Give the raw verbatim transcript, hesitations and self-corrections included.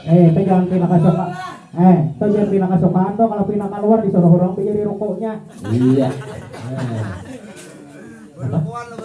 Eh, itu jangan pina kasuka. Eh, itu jangan pina kasukaan tuh, kalau pina keluar disuruh orang jadi rukunya. Iya. Eh. Apa?